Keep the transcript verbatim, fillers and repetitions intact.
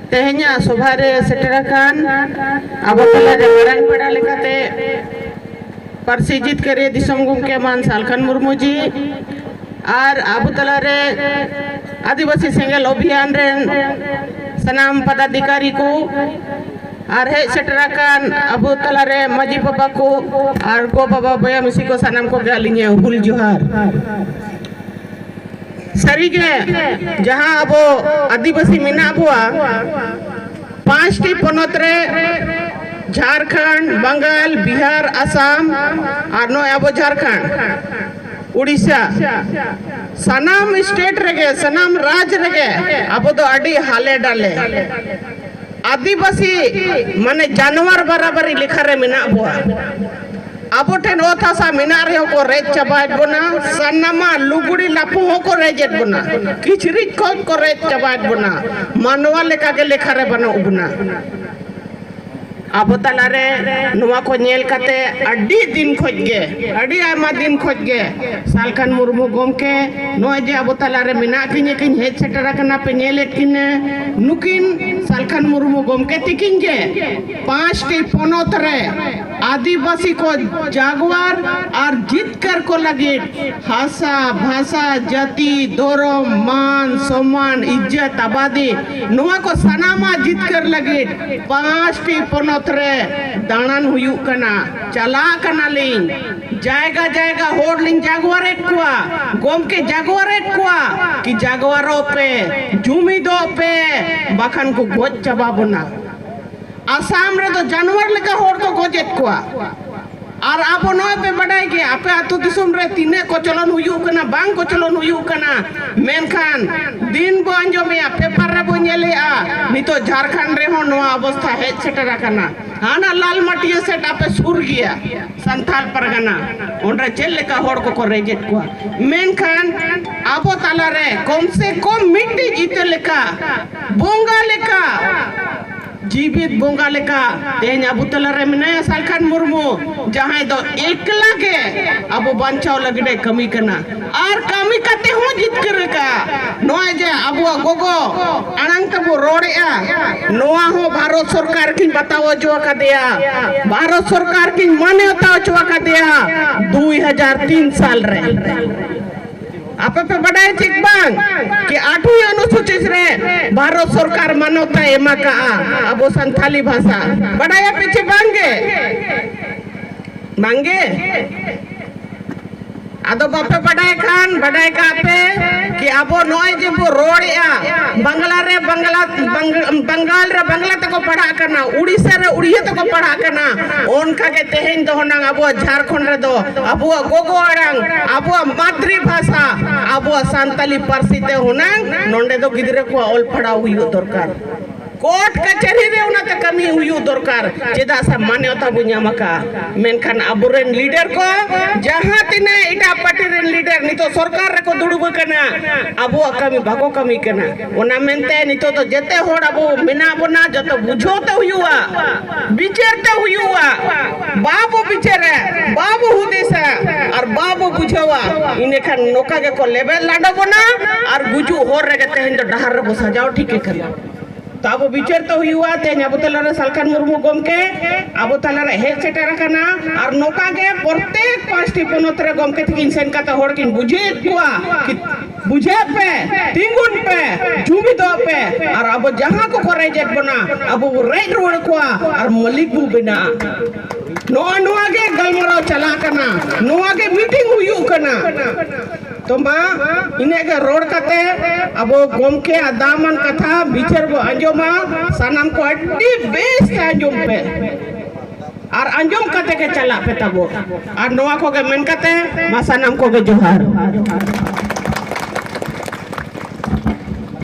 ᱛᱮᱦᱮᱧᱟᱜ ᱥᱚᱵᱷᱟ ᱨᱮ ᱥᱮᱴᱮᱨ ᱟᱠᱟᱱ ᱟᱵᱚ ᱛᱟᱞᱟᱨᱮ ᱢᱟᱨᱟᱝ ᱯᱮᱲᱟ ᱞᱮᱠᱟᱛᱮ ᱯᱟᱹᱨᱥᱤ ᱡᱤᱛᱠᱟᱹᱨᱤᱭᱟᱹ ᱫᱤᱥᱚᱢ ᱜᱚᱢᱠᱮ ᱢᱟᱱ ᱥᱟᱞᱠᱷᱟᱱ ᱢᱩᱨᱢᱩ ᱡᱤ ᱟᱨ ᱟᱵᱚ ᱛᱟᱞᱟᱨᱮ ᱟᱹᱫᱤᱵᱟᱹᱥᱤ ᱥᱮᱸᱜᱮᱞ ᱚᱵᱷᱤᱭᱟᱱ ᱨᱮᱱ ᱥᱟᱱᱟᱢ ᱯᱚᱫᱟᱫᱷᱤᱠᱟᱨᱤ ᱠᱚ ᱟᱨ ᱦᱮᱡ ᱥᱮᱴᱮᱨ ᱟᱠᱟᱱ ᱟᱵᱚ ᱛᱟᱞᱟᱨᱮ ᱢᱟᱹᱡᱷᱤ ᱵᱟᱵᱟ ᱠᱚ ᱟᱨ ᱜᱚ ᱵᱟᱵᱟ ᱵᱚᱭᱦᱟ ᱢᱤᱥᱤ ᱠᱚ ᱥᱟᱱᱟᱢ ᱠᱚᱜᱮ ᱟᱹᱞᱤᱧᱟᱜ ᱦᱩᱞ ᱡᱚᱦᱟᱨ᱾ ᱥᱟᱹᱨᱤᱜᱮ ᱡᱟᱦᱟᱸ ᱟᱵᱚ ᱟᱹᱫᱤᱵᱟᱹᱥᱤ ᱢᱮᱱᱟᱜ ᱵᱚᱣᱟ, ᱯᱟᱸᱪᱴᱤ ᱯᱚᱱᱚᱛ ᱨᱮ, ᱡᱷᱟᱲᱠᱷᱚᱸᱰ, ᱵᱟᱝᱜᱟᱞ, ᱵᱤᱦᱟᱨ, ᱟᱥᱟᱢ ᱟᱨ ᱱᱚᱜᱼᱚᱭ ᱟᱵᱚ ᱡᱷᱟᱲᱠᱷᱚᱸᱰ, ᱩᱲᱤᱥᱥᱟ, ᱥᱟᱱᱟᱢ ᱥᱴᱮᱴ ᱨᱮᱜᱮ, ᱥᱟᱱᱟᱢ ᱨᱟᱡᱽ ᱨᱮᱜᱮ ᱟᱵᱚ ᱫᱚ ᱟᱹᱰᱤ ᱦᱟᱞᱮ ᱰᱟᱞᱮ ᱟᱹᱫᱤᱵᱟᱹᱥᱤ, ᱢᱟᱱᱮ ᱡᱟᱱᱣᱟᱨ ᱵᱟᱨᱟᱵᱟᱨᱤ ᱞᱮᱠᱷᱟ ᱨᱮ ᱢᱮᱱᱟᱜ ᱵᱚᱣᱟ᱾ ᱟᱵᱚ ᱴᱷᱮᱱ ᱚᱛ ᱦᱟᱥᱟ ᱢᱮᱱᱟᱜ ᱨᱮᱦᱚᱸ ᱠᱚ ᱨᱮᱡ ᱪᱟᱵᱟᱭᱮᱫ ᱵᱚᱱᱟ, ᱥᱟᱱᱟᱢᱟᱜ ᱞᱩᱜᱽᱲᱤ ᱞᱟᱯᱚ ᱦᱚᱸᱠᱚ ᱨᱮᱡᱮᱫ ᱵᱚᱱᱟ, ᱠᱤᱪᱨᱤᱡ ᱠᱷᱚᱱ ᱠᱚ ᱨᱮᱡ ᱪᱟᱵᱟᱭᱮᱫ ᱵᱚᱱᱟ, ᱢᱟᱱᱣᱟ ᱞᱮᱠᱟᱜᱮ ᱞᱮᱠᱷᱟ ᱨᱮ ᱵᱟᱹᱱᱩᱜ ᱵᱚᱱᱟ᱾ ᱟᱵᱚ ᱛᱟᱞᱟᱨᱮ ᱱᱚᱣᱟ ᱠᱚ ᱧᱮᱞ ᱠᱟᱛᱮ ᱟᱹᱰᱤ ᱫᱤᱱ ᱠᱷᱚᱡ ᱜᱮ, ᱟᱹᱰᱤ ᱟᱭᱢᱟ ᱫᱤᱱ ᱠᱷᱚᱡ ᱜᱮ ᱥᱟᱞᱠᱷᱟᱱ ᱢᱩᱨᱢᱩ ᱜᱚᱢᱠᱮ ᱱᱚᱜᱼᱚᱭ ᱡᱮ ᱟᱵᱚ ᱛᱟᱞᱟᱨᱮ ᱢᱮᱱᱟᱜ ᱠᱤᱱᱟ, ᱠᱤᱱ ᱦᱮᱡ ᱥᱮᱴᱮᱨ ᱟᱠᱟᱱᱟ, ᱯᱮ ᱧᱮᱞᱮᱫ ᱠᱤᱱᱟ, ᱱᱩᱠᱤᱱ ᱥᱟᱞᱠᱷᱟᱱ ᱢᱩᱨᱢᱩ ᱜᱚᱢᱠᱮ ᱛᱤᱠᱤᱱ ᱜᱮ ᱯᱟᱸᱪᱴᱤ ᱯᱚᱱᱚᱛ ᱨᱮ ᱟᱹᱫᱤᱵᱟᱹᱥᱤ ᱠᱚ ᱡᱟᱜᱣᱟᱨ ᱟᱨ ᱡᱤᱛᱠᱟᱹᱨ ᱠᱚ ᱞᱟᱹᱜᱤᱫ ᱦᱟᱥᱟ, ᱵᱷᱟᱥᱟ, ᱡᱟᱹᱛᱤ, ᱫᱷᱚᱨᱚᱢ, ᱢᱟᱱ, ᱥᱚᱢᱢᱟᱱ, ᱤᱡᱽᱡᱚᱛ, ᱟᱵᱟᱫᱤ, ᱱᱚᱣᱟ ᱠᱚ ᱥᱟᱱᱟᱢᱟᱜ ᱡᱤᱛᱠᱟᱹᱨ ᱞᱟᱹᱜᱤᱫ ᱯᱟᱸᱪᱴᱤ ᱯᱚᱱᱚᱛ ᱨᱮ ᱫᱟᱬᱟᱱ ᱦᱩᱭᱩᱜ ᱠᱟᱱᱟ᱾ ᱪᱟᱞᱟᱜ ᱠᱟᱱᱟᱞᱤᱧ, ᱡᱟᱭᱜᱟ ᱡᱟᱭᱜᱟ ᱦᱚᱲ ᱞᱤᱧ ᱡᱟᱜᱣᱟᱨᱮᱫ ᱠᱚᱣᱟ, ᱜᱚᱢᱠᱮ ᱡᱟᱜᱣᱟᱨᱮᱫ ᱠᱚᱣᱟ ᱠᱤ ᱡᱟᱜᱣᱟᱨᱚᱜ ᱯᱮ, ᱡᱩᱢᱤᱫᱚᱜ ᱯᱮ, ᱵᱟᱠᱷᱟᱱ ᱠᱚ ᱜᱚᱡ ᱪᱟᱵᱟ ᱵᱚᱱᱟ᱾ ᱟᱥᱟᱢ ᱨᱮᱫᱚ ᱡᱟᱱᱣᱟᱨ ᱞᱮᱠᱟ ᱦᱚᱲ ᱠᱚ ᱜᱚᱡᱮᱫ ᱠᱚᱣᱟ᱾ ᱟᱨ ᱟᱵᱚ ᱱᱚᱜᱼᱚᱭ ᱯᱮ ᱵᱟᱰᱟᱭ ᱜᱮᱭᱟ, ᱟᱯᱮ ᱟᱹᱛᱩ ᱫᱤᱥᱚᱢ ᱨᱮ ᱛᱤᱱᱟᱹᱜ ᱠᱚᱪᱞᱚᱱ ᱦᱩᱭᱩᱜ ᱠᱟᱱᱟ, ᱵᱟᱝ ᱠᱚᱪᱞᱚᱱ ᱦᱩᱭᱩᱜ ᱠᱟᱱᱟ, ᱢᱮᱱᱠᱷᱟᱱ ᱫᱤᱱ ᱵᱚ ᱟᱸᱡᱚᱢᱮᱜᱼᱟ, ᱯᱮᱯᱟᱨ ᱨᱮᱵᱚ ᱧᱮᱞᱮᱜᱼᱟ, ᱱᱤᱛᱚᱜ ᱡᱷᱟᱲᱠᱷᱚᱸᱰ ᱨᱮᱦᱚᱸ ᱱᱚᱣᱟ ᱚᱵᱚᱥᱛᱷᱟ ᱦᱮᱡ ᱥᱮᱴᱮᱨ ᱟᱠᱟᱱᱟ᱾ ᱦᱟᱱᱟ ᱞᱟᱞᱢᱟᱴᱤᱭᱟᱹ ᱥᱮᱫ ᱟᱯᱮ ᱥᱩᱨ ᱜᱮᱭᱟ, ᱥᱟᱱᱛᱟᱞ ᱯᱟᱨᱜᱟᱱᱟ, ᱚᱸᱰᱮ ᱪᱮᱫ ᱞᱮᱠᱟ ᱦᱚᱲ ᱠᱚᱠᱚ ᱨᱮᱡᱮᱫ ᱠᱚᱣᱟ, ᱢᱮᱱᱠᱷᱟᱱ ᱟᱵᱚ ᱛᱟᱞᱟᱨᱮ ᱠᱚᱢ ᱥᱮ ᱠᱚᱢ ᱢᱤᱫᱴᱤᱡ ᱤᱛᱟᱹ ᱞᱮᱠᱟ, ᱵᱚᱸᱜᱟ ᱞᱮᱠᱟ, ᱡᱤᱵᱤᱛ ᱵᱚᱸᱜᱟ ᱞᱮᱠᱟ ᱛᱮᱦᱮᱧ ᱟᱵᱚ ᱛᱟᱞᱟᱨᱮ ᱢᱮᱱᱟᱭᱟ ᱥᱟᱞᱠᱷᱟᱱ ᱢᱩᱨᱢᱩ, ᱡᱟᱦᱟᱸᱭ ᱫᱚ ᱮᱠᱞᱟ ᱜᱮ ᱟᱵᱚ ᱵᱟᱧᱪᱟᱣ ᱞᱟᱹᱜᱤᱫ ᱮ ᱠᱟᱹᱢᱤ ᱠᱟᱱᱟ ᱟᱨ ᱠᱟᱹᱢᱤ ᱠᱟᱛᱮ ᱦᱚᱸ ᱡᱤᱛᱠᱟᱹᱨ ᱟᱠᱟᱫ᱾ ᱱᱚᱜᱼᱚᱭ ᱡᱮ ᱟᱵᱚᱣᱟᱜ ᱜᱚᱜᱚ ᱟᱲᱟᱝ ᱛᱮᱵᱚ ᱨᱚᱲᱮᱜᱼᱟ, ᱱᱚᱣᱟ ᱦᱚᱸ ᱵᱷᱟᱨᱚᱛ ᱥᱚᱨᱠᱟᱨ ᱠᱤᱱ ᱵᱟᱛᱟᱣ ᱦᱚᱪᱚ ᱟᱠᱟᱫᱮᱭᱟ, ᱵᱷᱟᱨᱚᱛ ᱥᱚᱨᱠᱟᱨ ᱠᱤᱱ ᱢᱟᱱᱭᱚᱛᱟ ᱦᱚᱪᱚ ᱟᱠᱟᱫᱮᱭᱟ ᱫᱩᱭ ᱦᱟᱡᱟᱨ ᱛᱤᱱ ᱥᱟᱞ ᱨᱮ᱾ ᱟᱯᱮ ᱯᱮ ᱵᱟᱰᱟᱭᱟ ᱪᱮᱫ ᱵᱟᱝ ᱠᱤ ᱟᱴᱷᱣᱤ ᱚᱱᱩᱥᱩᱪᱤ ᱨᱮ ᱵᱷᱟᱨᱚᱛ ᱥᱚᱨᱠᱟᱨ ᱢᱟᱱᱚᱛᱟᱭ ᱮᱢ ᱟᱠᱟᱜᱼᱟ ᱟᱵᱚ ᱥᱟᱱᱛᱷᱟᱞᱤ ᱵᱷᱟᱥᱟ? ᱵᱟᱰᱟᱭᱟᱯᱮ ᱪᱮ ᱵᱟᱝᱜᱮ? ᱵᱟᱝᱜᱮ? ᱟᱫᱚ ᱵᱟᱯᱮ ᱵᱟᱰᱟᱭ ᱠᱷᱟᱱ ᱵᱟᱰᱟᱭ ᱠᱟᱜ ᱯᱮ ᱠᱤ ᱟᱵᱚ ᱱᱚᱜᱼᱚᱭ ᱡᱮ ᱵᱚ ᱨᱚᱲᱮᱜᱼᱟ, ᱵᱟᱝᱞᱟ ᱨᱮ ᱵᱟᱝᱞᱟ, ᱵᱟᱝ-, ᱵᱟᱝᱜᱟᱞ ᱨᱮ ᱵᱟᱝᱞᱟ ᱛᱮᱠᱚ ᱯᱟᱲᱦᱟᱜ ᱠᱟᱱᱟ, ᱩᱲᱤᱥᱥᱟ ᱨᱮ ᱩᱲᱤᱭᱟᱹ ᱛᱮᱠᱚ ᱯᱟᱲᱦᱟᱜ ᱠᱟᱱᱟ, ᱚᱱᱠᱟ ᱜᱮ ᱛᱮᱦᱮᱧ ᱫᱚ ᱦᱩᱱᱟᱝ ᱟᱵᱚᱣᱟᱜ ᱡᱷᱟᱲᱠᱷᱚᱸᱰ ᱨᱮᱫᱚ ᱟᱵᱚᱣᱟᱜ ᱜᱚᱜᱚ ᱟᱲᱟᱝ, ᱟᱵᱚᱣᱟᱜ ᱢᱟᱛᱨᱤ ᱵᱷᱟᱥᱟ, ᱟᱵᱚᱣᱟᱜ ᱥᱟᱱᱛᱟᱞᱤ ᱯᱟᱹᱨᱥᱤ ᱛᱮ ᱦᱩᱱᱟᱝ ᱱᱚᱰᱮ ᱫᱚ ᱜᱤᱫᱽᱨᱟᱹ ᱠᱚᱣᱟᱜ ᱚᱞ ᱯᱟᱲᱦᱟᱣ ᱦᱩᱭᱩᱜ ᱫᱚᱨᱠᱟᱨ᱾ ᱠᱳᱨᱴ ᱠᱟᱪᱷᱟᱹᱨᱤ ᱨᱮ ᱚᱱᱟᱛᱮ ᱠᱟᱹᱢᱤ ᱦᱩᱭᱩᱜ ᱫᱚᱨᱠᱟᱨ, ᱪᱮᱫᱟᱜ ᱥᱮ ᱢᱟᱱᱭᱚᱛᱟ ᱵᱚ ᱧᱟᱢ ᱟᱠᱟᱫᱼᱟ᱾ ᱢᱮᱱᱠᱷᱟᱱ ᱟᱵᱚᱨᱮᱱ ᱞᱤᱰᱟᱨ ᱠᱚ, ᱡᱟᱦᱟᱸ ᱛᱤᱱᱟᱹᱜ ᱮᱴᱟᱜ ᱯᱟᱨᱴᱤ ᱨᱮᱱ ᱞᱤᱰᱟᱨ ᱱᱤᱛᱚᱜ ᱥᱚᱨᱠᱟᱨ ᱨᱮᱠᱚ ᱫᱩᱲᱩᱵ ᱟᱠᱟᱱᱟ, ᱟᱵᱚᱣᱟᱜ ᱠᱟᱹᱢᱤ ᱵᱟᱠᱚ ᱠᱟᱹᱢᱤ ᱠᱟᱱᱟ᱾ ᱚᱱᱟ ᱢᱮᱱᱛᱮ ᱱᱤᱛᱚᱜ ᱫᱚ ᱡᱮᱛᱮ ᱦᱚᱲ ᱟᱵᱚ ᱢᱮᱱᱟᱜ ᱵᱚᱱᱟ, ᱡᱚᱛᱚ ᱵᱩᱡᱷᱟᱹᱣ ᱛᱮ ᱦᱩᱭᱩᱜᱼᱟ, ᱵᱤᱪᱟᱹᱨ ᱛᱮ ᱦᱩᱭᱩᱜᱼᱟ᱾ ᱵᱟᱵᱚ ᱵᱤᱪᱟᱹᱨᱟ, ᱵᱟᱵᱚ ᱦᱩᱫᱤᱥᱟ ᱟᱨ ᱵᱟᱵᱚ ᱵᱩᱡᱷᱟᱹᱣᱟ, ᱤᱱᱟᱹᱠᱷᱟᱱ ᱱᱚᱝᱠᱟ ᱜᱮᱠᱚ ᱞᱮᱵᱮᱫ ᱞᱟᱸᱰᱚ ᱵᱚᱱᱟ ᱟᱨ ᱜᱩᱡᱩᱜ ᱦᱚᱨ ᱨᱮᱜᱮ ᱛᱮᱦᱮᱧ ᱫᱚ ᱰᱟᱦᱟᱨ ᱨᱮᱵᱚ ᱥᱟᱡᱟᱣ ᱴᱷᱤᱠ ᱟᱠᱟᱱᱟ᱾ ᱛᱚ ᱟᱵᱚ ᱵᱤᱪᱟᱹᱨ ᱛᱚ ᱦᱩᱭᱩᱜᱼᱟ, ᱛᱮᱦᱮᱧ ᱟᱵᱚ ᱛᱟᱞᱟᱨᱮ ᱥᱟᱞᱠᱷᱟᱱ ᱢᱩᱨᱢᱩ ᱜᱚᱢᱠᱮ ᱟᱵᱚ ᱛᱟᱞᱟᱨᱮ ᱦᱮᱡ ᱥᱮᱴᱮᱨ ᱟᱠᱟᱱᱟ, ᱟᱨ ᱱᱚᱝᱠᱟ ᱜᱮ ᱯᱨᱚᱛᱮᱠ ᱯᱟᱸᱪᱴᱤ ᱯᱚᱱᱚᱛ ᱨᱮ ᱜᱚᱢᱠᱮ ᱛᱟᱹᱠᱤᱱ ᱥᱮᱱ ᱠᱟᱛᱮ ᱦᱚᱲ ᱠᱤᱱ ᱵᱩᱡᱷᱟᱹᱣᱮᱫ ᱠᱚᱣᱟ ᱠᱤ ᱵᱩᱡᱷᱟᱹᱜ ᱯᱮ, ᱛᱤᱸᱜᱩᱱ ᱯᱮ, ᱡᱩᱢᱤᱫᱚᱜ ᱯᱮ, ᱟᱨ ᱟᱵᱚ ᱡᱟᱦᱟᱸ ᱠᱚᱠᱚ ᱨᱮᱡᱮᱫ ᱵᱚᱱᱟ ᱟᱵᱚ ᱵᱚ ᱨᱮᱡ ᱨᱩᱣᱟᱹᱲ ᱠᱚᱣᱟ ᱟᱨ ᱢᱟᱹᱞᱤᱠ ᱵᱚ ᱵᱮᱱᱟᱜᱼᱟ᱾ ᱱᱚᱜᱼᱚ ᱱᱚᱣᱟ ᱜᱮ ᱜᱟᱞᱢᱟᱨᱟᱣ ᱪᱟᱞᱟᱜ ᱠᱟᱱᱟ, ᱱᱚᱣᱟ ᱜᱮ ᱢᱤᱴᱤᱝ ᱦᱩᱭᱩᱜ ᱠᱟᱱᱟ᱾ ᱛᱚ ᱢᱟ, ᱤᱱᱟᱹᱜ ᱜᱮ ᱨᱚᱲ ᱠᱟᱛᱮ ᱟᱵᱚ ᱜᱚᱢᱠᱮᱭᱟᱜ ᱫᱟᱢᱟᱱ ᱠᱟᱛᱷᱟ ᱵᱤᱪᱟᱹᱨ ᱵᱚ ᱟᱸᱡᱚᱢᱟ᱾ ᱥᱟᱱᱟᱢ ᱠᱚ ᱟᱹᱰᱤ ᱵᱮᱥ ᱛᱮ ᱟᱸᱡᱚᱢ ᱯᱮ ᱟᱨ ᱟᱸᱡᱚᱢ ᱠᱟᱛᱮ ᱜᱮ ᱪᱟᱞᱟᱜ ᱯᱮ ᱛᱟᱵᱚ᱾ ᱟᱨ ᱱᱚᱣᱟ ᱠᱚᱜᱮ ᱢᱮᱱ ᱠᱟᱛᱮ ᱢᱟ ᱥᱟᱱᱟᱢ ᱠᱚᱜᱮ ᱡᱚᱦᱟᱨ᱾